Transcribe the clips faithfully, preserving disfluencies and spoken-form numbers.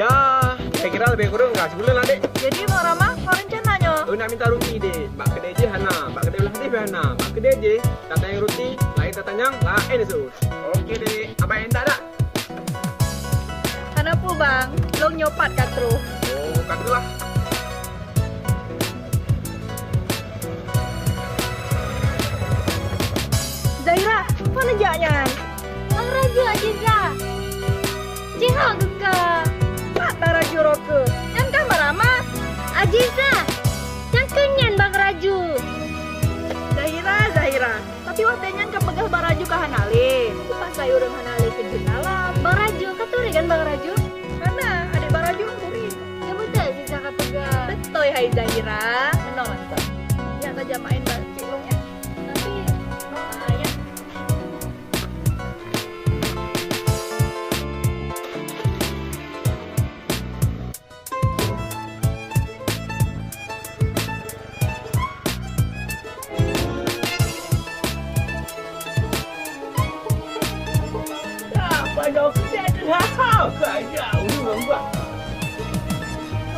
Ya, saya kira lebih kurang ka sibuleuen lah, Dek. Jadi, Bang Rama, apa rencana nyoe? Oh, nak minta ruti, Dek. Bak keudè jih hana, bak keudè blah deh pih hana. Bak keudè jih, tatanyong ruti, laén tatanyong, laén su. Oke, Dek. Abang endak dak? Hana peue, Bang. Lôn nyoe pat ka troh. Oh, ka troh lah. Zahira, peue neujak nyan? Bang Raju, Aziza. Jihok geuka. Pat Bang Raju roh keuh? Nyan kan Bang Rama. Aziza, nyang keuh nyan Bang Raju. Zahira, Zahira. Tapi watèe nyan ka peugah Bang Raju ka hana lé. Peue pasai ureueng hana lé keu jeuet lalom? Bang Raju, ka turi kan Bang Raju? Hana, adék Bang Raju turi. Ya beutôi Aziza ka peugah. Beutôi hai Zahira. Meunoe mantap. Nyak tajak maén bak cik lôn nyan. Tapi, ah, ya.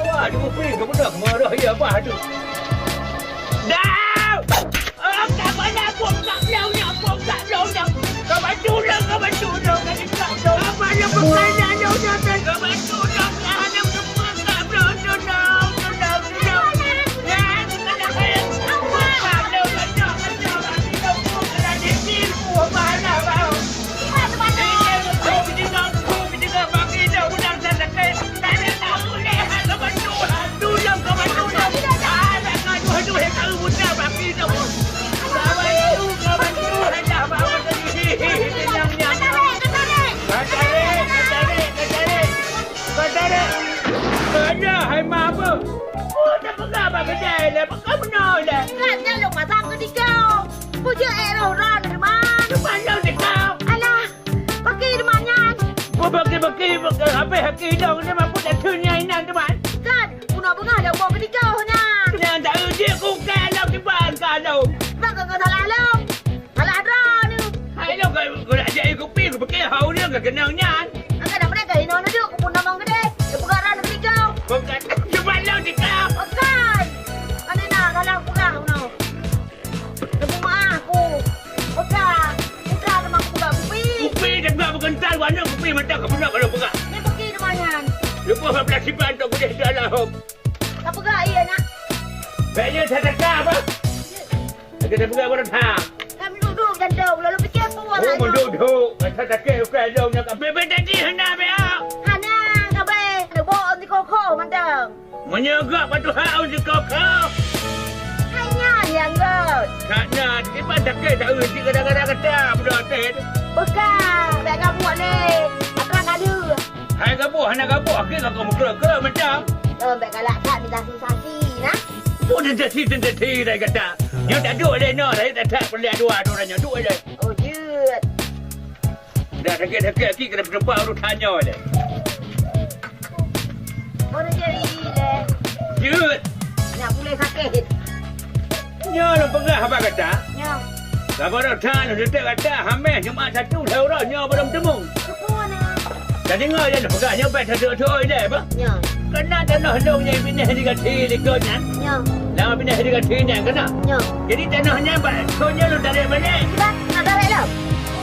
Wah, di bukit ke beuna keumah roh ia bah tu. Dau! Oh, ka bana bom kat blau nyan, bom kat blau nyan. Ka bantu ulôn, ka bantu ulôn, ka dekat ulôn. Ka bana bom kat blau nyan, ka bantu ulôn, ka hana meuteumé kat blau, tulông, tulông, tulông. Ya, ka dah kaya. Ka blau, ka dah, ka dah, ka dah, ka dah, ka dah, ka dah, ka dah, ka dah, ka dah. Hai ma beuh. Oh, dah peugah bak keudè lé, peugah meunoe lé. Kan nyan lôn pasang keu dikeue. Peue jeuet éh roh ran, Ruman? Ruman lôn dikeue. Alah. Pakri teuma nyan? Beuki-beuki, beuki, habéh haki dong, ni mampu dak kheun nyan inan teuma. Kan, bunoe beungoh dak uroe keudikeue nyan. Nyan dak jeuet kukai lom kiban ka lom. Bang ka salah lom. Salah droeneuh. Hai lom ka, ka dak jak kupi, kupike hau ni ka keunong nyan. Angkat dak meunai ka inoe neuduek, kupun tamong keudeh. Dak peugah droeneuh keudikeue. Bukan, cuma lom dikeue. Bukan. Kan ina salah peugah bunoe. Teupeu meu'ah ku. Peugah. Peugah teuma ku peugah kupi. Kupi teuka beugeuntal, waneueng kupi mantong ka beuna ka lôn peugah. Nyan kupi teuma nyan. Leupah lhèe blah siban tok keudeh dalam hom. Ka peugah ié, nak. Bèk nyan that-that ka bah. Lagèe that peugah baroe that. Ka meuduek-duek jantung, lalu pikir peue. Oh, meuduek-duek. That-that ka, ka lôn nyan ka bèk-bèk tadi hana bèk. Hana, ka bèk. Ada bok di koko mantong. Meunyoe gak patuh hak ureueng sikoh-koh. Hai nyan nyang göt. That nyan, iban sakét that ureueng sikoh gara-gara gata budak teh. Bukan, bèk gabuek lé. Akan ada. Hai gabuek, hana gabuek, akhé kau meukreueh-kreueh macam. Oh, bèk galak that minta sensasi, nah. Peue sensasi, sensasi dari gata. Nyoe tak duek lé nyoe, dari tak, tak peureulèe dua, dua nyoe duek lé. Oh, jeuet. Dah sakét-sakét, akhé kena peutumpah ureueng tanyoe lé. Baru jadi leh. Jeuet. Nyak pulih sakit. Nyoe lôn peugah haba gata. Nyoe. Saboh rot that lôn teutek gata hameh Jumat Sabtu lhèe uroe nyoe barô teumong. Keupeue na? Tadeungoe lôn peugah nyoe bèk teuteuk-teuk ilèe bah. Nyoe. Keunan tanoh lôn nyang binéh di Gathie likot nyan. Nyoe. Lam binéh di Gathie nyan keunan. Nyoe. Jadi tanoh nyan bak thon nyoe lôn tarek balik. Kiban, nak tarek lom?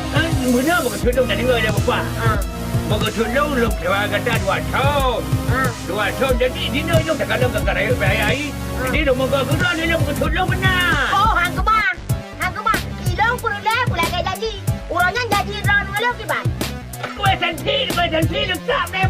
Kan beuna beukeutueng na deungoe lé Bapak. Ha. Beukeutueng lôn sewa gata dua thon. Ha. Dua thon jadi dinoe nyoe takalon ka rayeuk bak hai. Ha. Jadi lôn meugoe keudroe lôn beukeutueng lôn beuna. Oh, han keubah. Han keubah. Ilôn peureulèe peulagèe janji. Uroe nyan janji droeneuh lôn kiban. Kue santi, kue santi leuka mé